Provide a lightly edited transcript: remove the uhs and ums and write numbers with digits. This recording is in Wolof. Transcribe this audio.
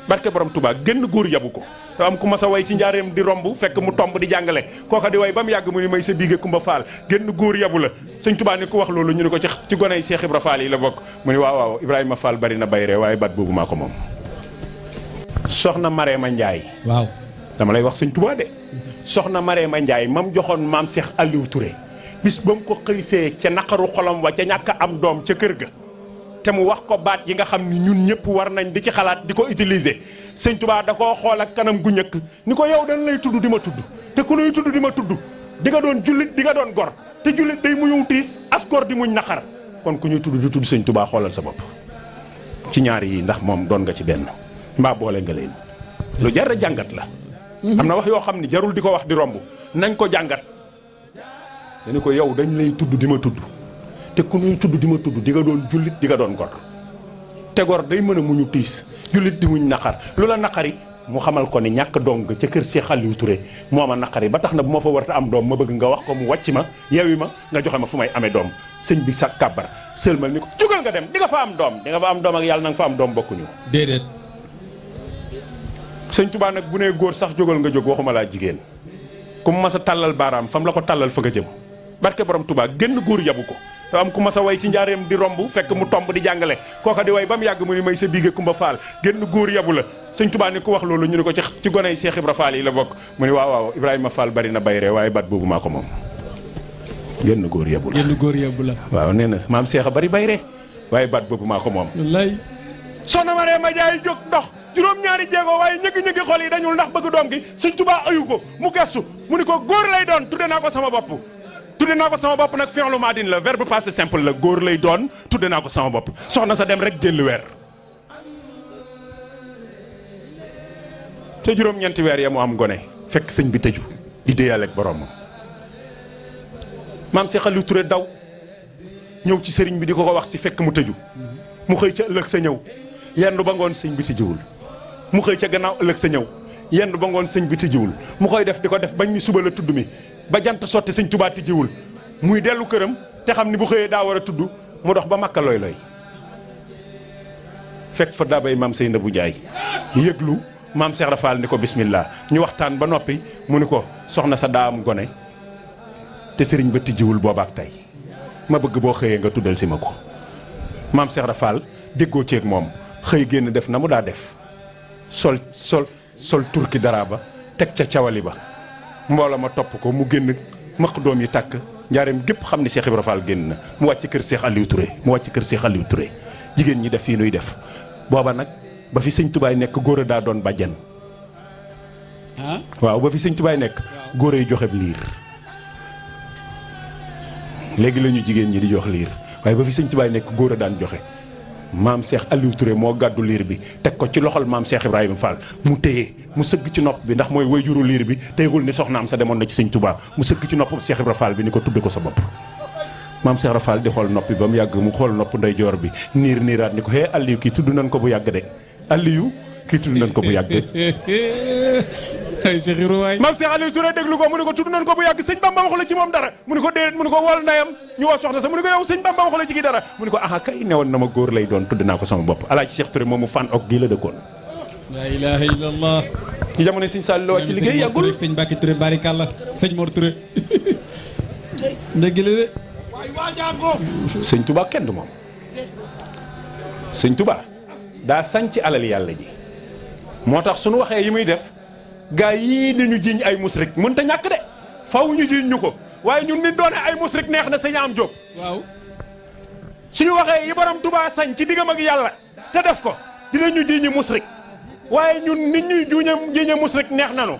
barke borom Touba génn góor yabu ko. te am ku ma sa way ci njaareem di romb fekk mu tomb di jàngale kooka di way ba mu yàgg mu ni may sa biige Kumba Faal génn góor yabu la sëñ Touba ni ku wax loolu ñu ne ko ci goney Cheikh Ibra Fall yi la bokk mu ni waaw waaw Ibrahima Fall bari na bayree waaye bat boobu maa ko moom. soxna Marema Ndiaye. waaw dama lay wax sëñ Touba de. soxna Marema Ndiaye mam joxoon maam Cheikh Aliou Touré bis ba mu ko xëysee ca naqaru xolam wa ca ñàkk am doom ca kër ga. te mu wax ko baat yi nga xam ni ñun ñëpp war nañ di ci xalaat di ko utiliser sëñ Touba da koo xool ak kanam gu ñëkk ni ko yow dañ lay tudd di ma tudd te ku nuy tudd di ma tudd di nga doon jullit di nga doon gor te jullit day muñu tiis as gor di muñ naqar kon ku ñuy tudd di tudd sëñ Touba xoolal sa bopp ci ñaar yi ndax moom doon nga ci benn mbaa boole nga leen lu jar a jàngat la. am na wax yoo xam ni jarul di ko wax di romb nañ ko jàngat dañu ko yow dañ lay tudd di ma tudd. te ku ñuy tudd di ma tudd di nga doon jullit di nga doon gor te gor day mën a muñu tiis jullit di muñ naqar lu la naqari mu xamal ko ni ñàkk doom nga ca kër Cheikh Aliou Touré moo ma naqari ba tax na bu ma fa warta am doom ma bëgg nga wax ko mu wàcc ma yewi ma nga joxe ma fu may amee doom sëñ bi sa kàbbar sëlmal ni ko jugal nga dem di nga fa am doom di nga fa am doom ak yàlla na nga fa am doom bokkuñu. déedéet. sëñ Touba nag bu nee góor sax jógal nga jóg waxuma laa jigéen ku mu mas a tàllal baaraam fam la ko tàllal fa nga jëm barke borom Touba génn góor yabu ko. te am ku ma sa way ci njaareem di romb fekk mu tomb di jàngale kooka di way ba mu yàgg mu ni may sa biige Kumba Faal génn góor yabu la sëñ Touba ni ku wax loolu ñu ne ko ci goney Cheikh Ibra Fall yi la bokk mu ni waaw waaw Ibrahima Fall bari na bayree waaye bat boobu maa ko moom génn góor yabu la génn góor yabu la waaw nee na maam Cheikh a bari bayree waaye bat boobu maa ko moom wallaay soxna Marema Ndiaye jóg dox juróom-ñaari jéego waaye ñëggi-ñëggi xol yi dañul ndax bëgg doom gi sëñ Touba ayu ko mu gestu mu ni ko góor lay doon tudde naa ko sama bopp tudde naa ko sama bopp nag fi'lu maadin la verbe passé simple la góor lay doon tudde naa ko sama bopp soxna sa dem rek jël weer te juróom-ñeenti weer ya mu am gone fekk sëñ bi tëju di déeyal ak boromam maam Cheikh Aliou Touré daw ñëw ci sëriñ bi di ko wax si fekk mu tëju mu xëy ca ëllëg sa ñëw yendu ba ngoon sëñ bi si jiwul mu xëy ca gannaaw ëllëg sa ñëw yendu ba ngoon sëñ bi tëjiwul mu koy def di ko def bañ mi suba la tudd mi ba jant sotti sëñ Touba tijjiwul muy dellu këram te xam ni bu xëyee daa war a tudd mu dox ba Makka looy looy fekk fa daabay maam Seynabou Ndiaye yëglu maam Cheikh Rafal ni ko bismillah ñu waxtaan ba noppi mu ni ko soxna sa daa am gone te sëriñ ba tijjiwul boobaak tey ma bëgg boo xëyee nga tuddal si ma ko maam Cheikh Rafal déggoo ceeg moom xëy génn def na mu daa def sol turki dara ba teg ca cawali ba mbooloo ma topp ko mu génn maq doom yi tàkk njaareem gépp xam ne Cheikh Ibra Fall génn na mu wàcc kër Cheikh Aliou Touré jigéen ñi def fii nuy def booba nag ba fi sëñ tubaay nekk góor a daa doon bàjjan waaw ba fi sëñ tubaay nekk góor ay joxe liir léegi la ñu jigéen ñi di jox liir waaye ba fi sëñ tubaay nekk góor a daan joxe maam Cheikh Aliou Touré moo gàddu liir bi teg ko ci loxol maam Cheikh Ibrahima Fall mu téye mu sëgg ci nopp bi ndax mooy way juru liir bi téyegul ni soxnaam sa demoon na ci sëñ Touba mu sëgg ci nopp Cheikh Ibrahima Fall bi ni ko tudde ko sa bopp maam Cheikh Ibrahima Fall di xool noppi ba mu yàgg mu xool nopp ndeyjoor bi niiraat ni ko hee Aliou kii tudd nañ ko bu yàgg de Aliou kii tudd nañ ko bu yàgg ay Cheikh Ibrahima waay maam Cheikh Aliou Touré déglu ko mu ne ko tudd nañ ko bu yàgg sëñ Bamba waxu la ci moom dara mu ne ko déedéet mu ne ko wol ndeyam ñu woo soxna sa mu ne ko yow sëñ Bamba waxu la ci kii dara mu ne ko aha kay newoon na ma góor lay doon tudd naa ko sama bopp Alaaji Cheikh Touré moomu fan ok gii la dëkkoon la ilaha illallah ci jamono sëñ Saliou la wàcc ci liggéey yàggul sëñ Mbacke Touré barikàlla sëñ Mor Touré dëgg la de sëñ Touba kenn du moom sëñ Touba daa sañ ci alal yàlla ji moo tax suñu waxee yi muy def gaa yii dañu jiiñ ay musrik mën ta ñàkk de faw ñu jiiñ ñu ko waaye ñun nit doone ay musrik neex na sëñ am Jóob waaw suñu waxee yi borom Touba sañ ci diggam ak yàlla te def ko dinañu jiiñi musrik waaye ñun nit ñuy jiiñe musrik neex nanu